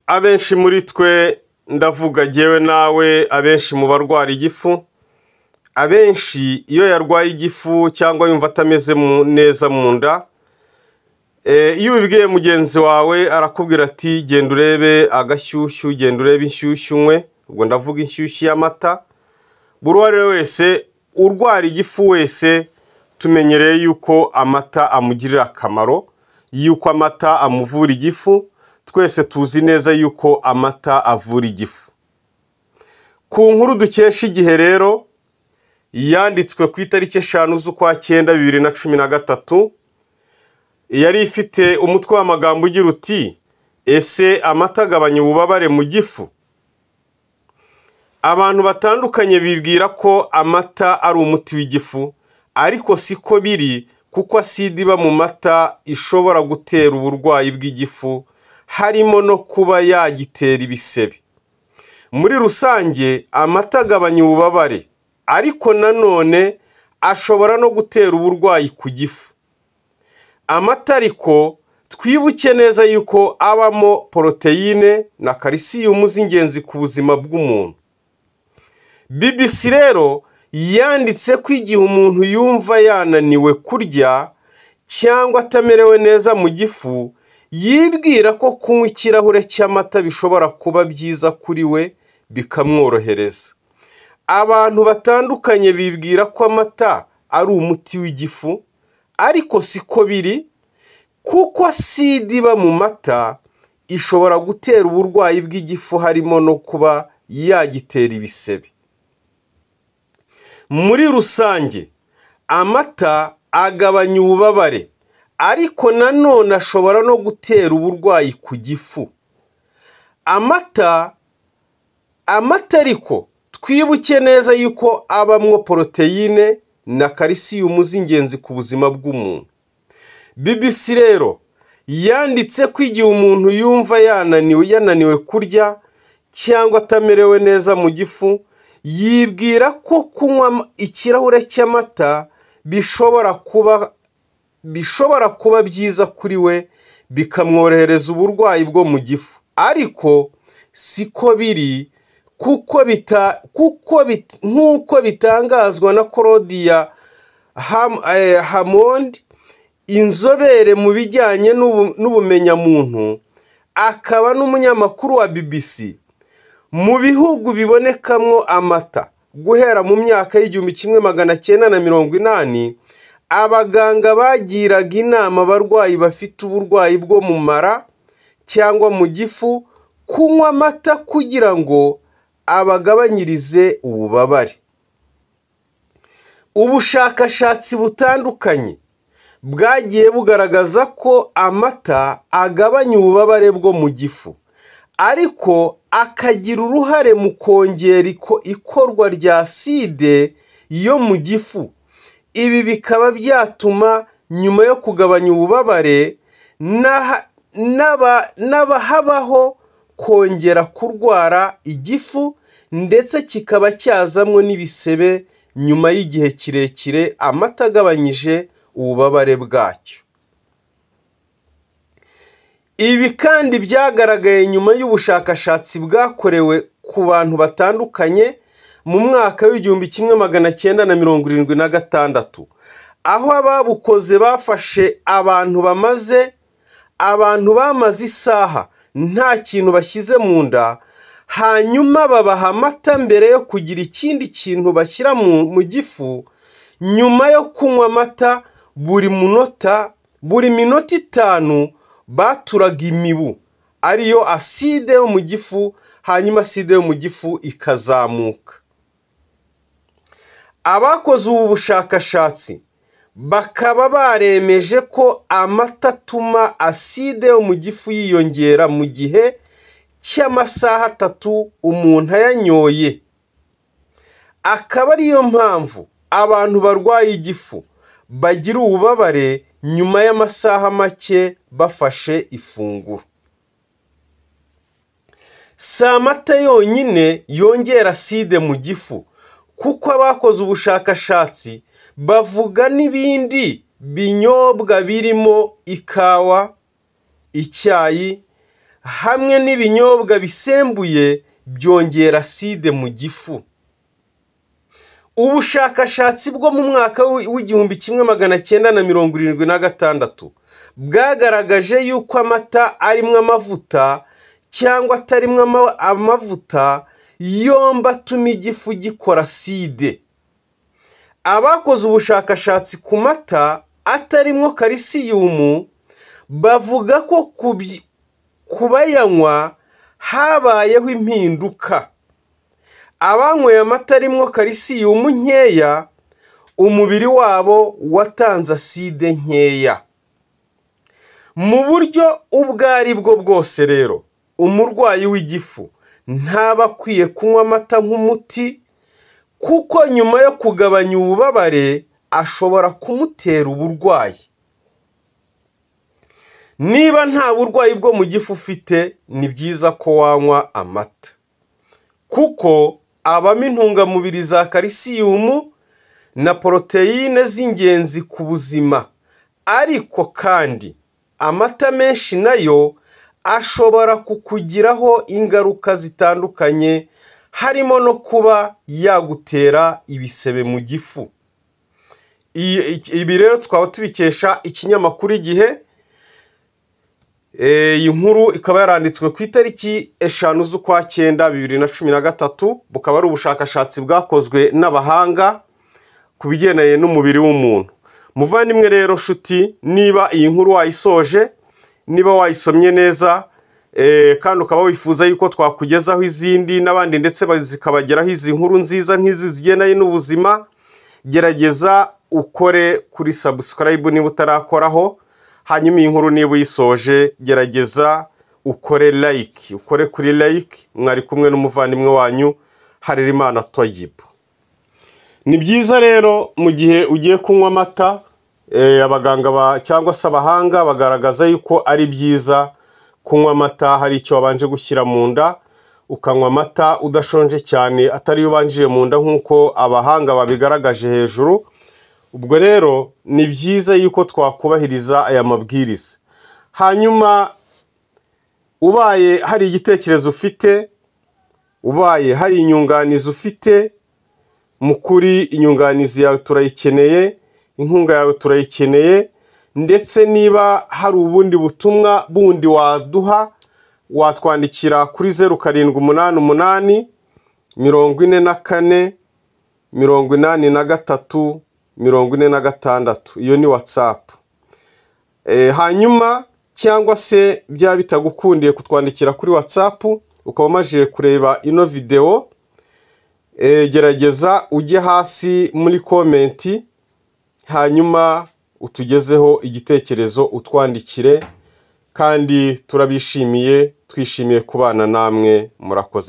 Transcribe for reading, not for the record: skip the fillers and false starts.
Abenshi muri twe, ndavuga jyewe nawe, abenshi mu barwara igifu, abenshi iyo yarwaye igifu cyangwa yumva atameze neza mu nda, iyo ubibwiye mugenzi wawe arakubwira ati genda urebe agashyushyu, genda urebe inshyushyu unywe, ubwo ndavuga inshyushyu y'amata. Buri uwo ari we wese urwara igifu wese tumenyereye yuko amata amugirira akamaro, yuko amata amuvura igifu, twese tuzi neza yuko amata avura igifu. Ku nkuru dukesha Igihe rero, yanditswe ku itariki 5 z'ukwa 9 2013, yari ifite umutwe w'amagambo ugira uti ese amata agabanya ububabare mu gifu? Abantu batandukanye bibwira ko amata ari umuti w'igifu, ariko siko biri, kuko aside iba mu mata ishobora gutera uburwayi bw'igifu, harimo no kuba yagitera ibisebe. Muri rusange amata agabanya ububabare, ariko nanone ashobora no gutera uburwayi ku gifu. Amata ariko twibuke neza yuko abamo poroteyine na kalisiyumu z'ingenzi ku buzima bw'umuntu. BBC rero yanditse ko igihe umuntu yumva yananiwe kurya cyangwa atamerewe neza mu gifu, yibwira ko kunywa ikirahure cy'amata bishobora kuba byiza kuri we bikamworohereza. Abantu batandukanye bibwira ko amata ari umuti w'igifu, ariko siko biri, kuko aside iba mu mata ishobora gutera uburwayi bw'igifu, harimo no kuba yagitera ibisebe. Muri rusange amata agabanya ububabare, ariko nanone ashobora no gutera uburwayi ku gifu. Amata ariko twibuke neza yuko abamwo poroteyine na kalisiyumu z'ingenzi ku buzima bw'umuntu. BBC rero yanditse ko igihe umuntu yumva yananiwe kurya cyangwa atamerewe neza mu gifu, yibwira ko kunywa ikirahure cy'amata bishobora kuba byiza kuri we bikamworohereza uburwayi bwo mu gifu, ariko siko biri, kuko nk'uko bitangazwa na Claudia Hammond, inzobere mu bijyanye n'ubumenyamuntu, akaba n'umunyamakuru wa BBC. Mu bihugu bibonekamwo amata guhera mu myaka y'1980, abaganga bagiraga inama abarwayi bafite uburwayi bwo mu mara cyangwa mu gifu kunywa amata kugira ngo abagabanyirize ububabare. Ubushakashatsi butandukanye bwagiye bugaragaza ko amata agabanya ububabare bwo mu gifu, ariko akagira uruhare mu kongera ikorwa rya aside yo mu gifu. Ibi bikaba byatuma nyuma yo kugabanya ububabare habaho kongera kurwara igifu, ndetse kikaba cyazamwo n'ibisebe nyuma y'igihe kirekire amata agabanyije ububabare bwacyo. Ibi kandi byagaragaye nyuma y'ubushakashatsi bwakorewe ku bantu batandukanye mu mwaka w'1976, aho ababukoze bafashe abantu bamaze isaha nta kintu bashyize mu nda, hanyuma babaha amata mbere yo kugira ikindi kintu bashyira mu gifu. Nyuma yo kunywa amata buri minota 5 baturaga imibu, ariyo aside yo mu gifu, hanyuma aside yo mu gifu ikazamuka. Abakoze ubu bushakashatsi bakaba baremeje ko amata atuma aside yo mu gifu yiyongera mu gihe cy'amasaha 3 umuntu ayanyoye. Akaba ariyo mpamvu abantu barwaye igifu bagira ububabare nyuma y'amasaha make bafashe ifunguro. Si amata yonyine yongera aside mu gifu, kuko abakoze ubushakashatsi bavuga n'ibindi binyobwa birimo ikawa, icyayi hamwe n'ibinyobwa bisembuye byongera aside mu gifu. Ubushakashatsi bwo mu mwaka w'1976 bwagaragaje yuko amata arimo amavuta cyangwa atarimo amavuta yombi atuma igifu gikora aside. Abakoze ubushakashatsi ku mata atarimo kalisiyumu bavuga ko kubayanywa habayeho impinduka. Abanyweye amata arimo kalisiyumu nkeya, umubiri wabo watanze aside nkeya. Mu buryo ubwo ari bwo bwose rero, umurwayi w'igifu ntaba akwiye kunywa amata nk'umuti, kuko nyuma yo kugabanya ububabare ashobora kumutera uburwayi. Niba nta burwayi bwo mu gifu ufite, ni byiza ko wanywa amata, kuko abamo intungamubiri za kalisiyumu na poroteyine z'ingenzi ku buzima. Ariko kandi amata menshi nayo ashobora kukugiraho ingaruka zitandukanye, harimo no kuba yagutera ibisebe mu gifu. Ibi rero twaba tubikesha ikinyamakuru Igihe. Iyi nkuru ikaba yaranditswe ku itariki 5 z'ukwa 9 2013, bukaba ari ubushakashatsi bwakozwe n'abahanga ku bigendanye n'umubiri w'umuntu. Muvandimwe rero nshuti, niba iyi nkuru wayisoje, niba wayisomye neza, kandi ukaba wifuza yuko twakugezaho izindi n'abandi ndetse zikabageraho izi nkuru nziza nk'izi zigendanye n'ubuzima, gerageza ukore kuri subscribe niba utarakoraho. Hanyuma iyi nkuru niba uyisoje, gerageza ukore like, ukore kuri like. Mwari kumwe n'umuvandimwe wanyu Harerimana Toyibu. Ni byiza rero mu gihe ugiye kunywa amata, abaganga cyangwa se abahanga bagaragaza yuko ari byiza kunywa amata hari icyo wabanje gushyira mu nda, ukanywa amata udashonje cyane, atari yo ubanjije mu nda nk'uko abahanga babigaragaje hejuru. Ubwo rero ni byiza yuko twakubahiriza aya mabwiriza. Hanyuma ubaye hari igitekerezo ufite, ubaye hari inyunganizi ufite, mu kuri inyunganizi yawe turayikeneye, inkunga yawe turayikeneye, ndetse niba hari ubundi butumwa bundi waduha, watwandikira kuri 0788 44 83 46. Iyo ni WhatsApp. Hanyuma cyangwa se byaba bitagukundiye kutwandikira kuri WhatsApp, ukaba umaze kureba ino video, gerageza ujye hasi muri komenti, hanyuma utugezeho igitekerezo, utwandikire, kandi turabishimiye, twishimiye kubana namwe. Murakoze.